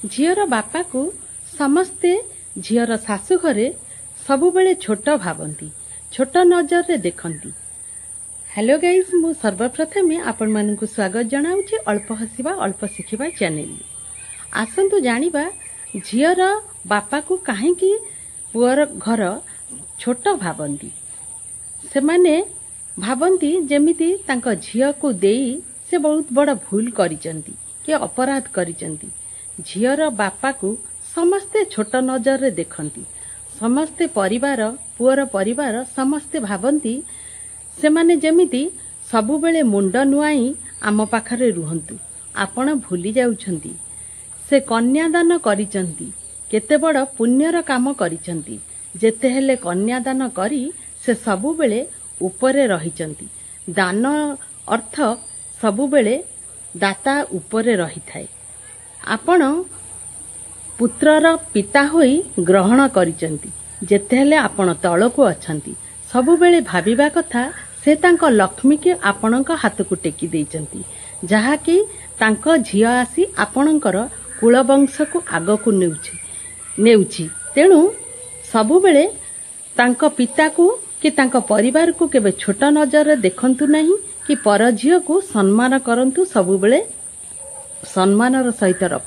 ଝିଅର ବାପାକୁ ସମସ୍ତେ ଝିଅର ଶାଶୁଘରେ ସବୁବେଳେ ଛୋଟ ଭାବନ୍ତି, ଛୋଟ ନଜରରେ ଦେଖନ୍ତି। ହ୍ୟାଲୋ ଗାଇଜ୍, ମୁଁ ସର୍ବପ୍ରଥମେ ଆପଣମାନଙ୍କୁ ସ୍ୱାଗତ ଜଣାଉଛି ଅଳ୍ପ ହସିବା ଅଳ୍ପ ଶିଖିବା ଚ୍ୟାନେଲ। ଆସନ୍ତୁ ଜାଣିବା ଝିଅର ବାପାକୁ କାହିଁକି ପୁଅର ଘର ଛୋଟ ଭାବନ୍ତି। ସେମାନେ ଭାବନ୍ତି ଯେମିତି ତାଙ୍କ ଝିଅକୁ ଦେଇ ସେ ବହୁତ ବଡ଼ ଭୁଲ କରିଛନ୍ତି କି ଅପରାଧ କରିଛନ୍ତି। ଝିଅର ବାପାକୁ ସମସ୍ତେ ଛୋଟ ନଜରରେ ଦେଖନ୍ତି। ସମସ୍ତେ ପରିବାର, ପୁଅର ପରିବାର ସମସ୍ତେ ଭାବନ୍ତି ସେମାନେ ଯେମିତି ସବୁବେଳେ ମୁଣ୍ଡ ନୁଆଇଁ ଆମ ପାଖରେ ରୁହନ୍ତୁ। ଆପଣ ଭୁଲି ଯାଉଛନ୍ତି ସେ କନ୍ୟାଦାନ କରିଛନ୍ତି, କେତେ ବଡ଼ ପୁଣ୍ୟର କାମ କରିଛନ୍ତି। ଯେତେ ହେଲେ କନ୍ୟାଦାନ କରି ସେ ସବୁବେଳେ ଉପରେ ରହିଛନ୍ତି। ଦାନ ଅର୍ଥ ସବୁବେଳେ ଦାତା ଉପରେ ରହିଥାଏ। ଆପଣ ପୁତ୍ରର ପିତା ହୋଇ ଗ୍ରହଣ କରିଛନ୍ତି, ଯେତେ ହେଲେ ଆପଣ ତଳକୁ ଅଛନ୍ତି। ସବୁବେଳେ ଭାବିବା କଥା ସେ ତାଙ୍କ ଲକ୍ଷ୍ମୀକି ଆପଣଙ୍କ ହାତକୁ ଟେକି ଦେଇଛନ୍ତି, ଯାହାକି ତାଙ୍କ ଝିଅ ଆସି ଆପଣଙ୍କର କୁଳବଂଶକୁ ଆଗକୁ ନେଉଛି। ତେଣୁ ସବୁବେଳେ ତାଙ୍କ ପିତାକୁ କି ତାଙ୍କ ପରିବାରକୁ କେବେ ଛୋଟ ନଜରରେ ଦେଖନ୍ତୁ ନାହିଁ କି ପର ଝିଅକୁ ସମ୍ମାନ କରନ୍ତୁ, ସବୁବେଳେ ସମ୍ମାନର ସହିତ ରଖନ୍ତୁ।